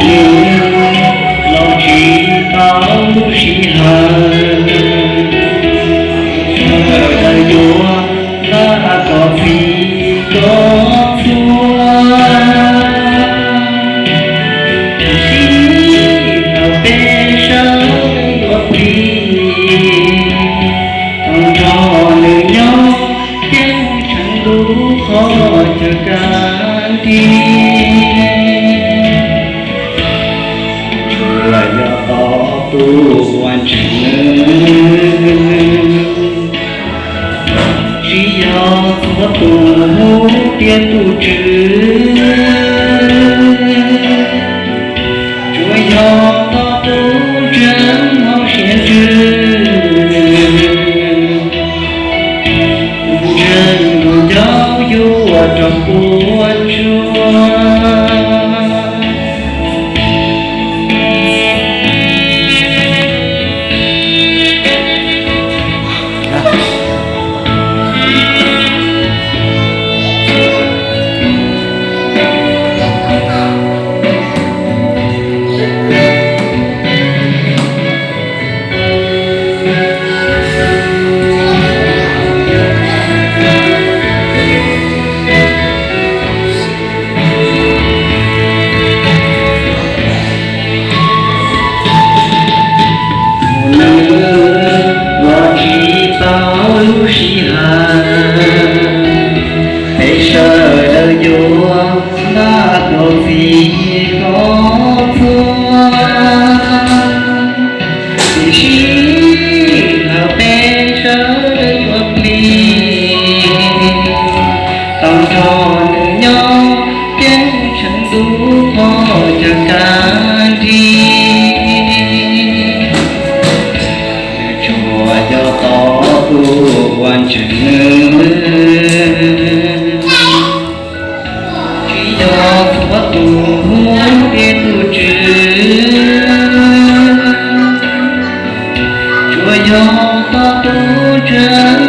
Nws los tsis tau lub sij hawm, sawv daws yuav laj kom txhim kom txhua. Tiam sis thaum peb sawv yuav plig, tau nrog nws nyob thiab tshee lub qhov chaw kab nrig. Tsuas yog tos tus uas ntseeg, tsis yog txhua tus mus tiav tus Tswv. Tsuas yog tos tus ntseeg hauv siab ntsws, tus ntseeg tus nco yuav rau puas tsuaj. Nws los tsis tau lub sij hawm, peb sawv daws yuav laj kom txhim kom txhua. Tiam sis thaum peb sawv daws yuav plig, tau nrog nws nyob thiab tshee lub qhov chaw kab nrig. Nws tsuas yog tos tus uas ntseeg, tsis yog txhua tus mus tiav tus Tswv. Tsuas yog tos tus ntseeg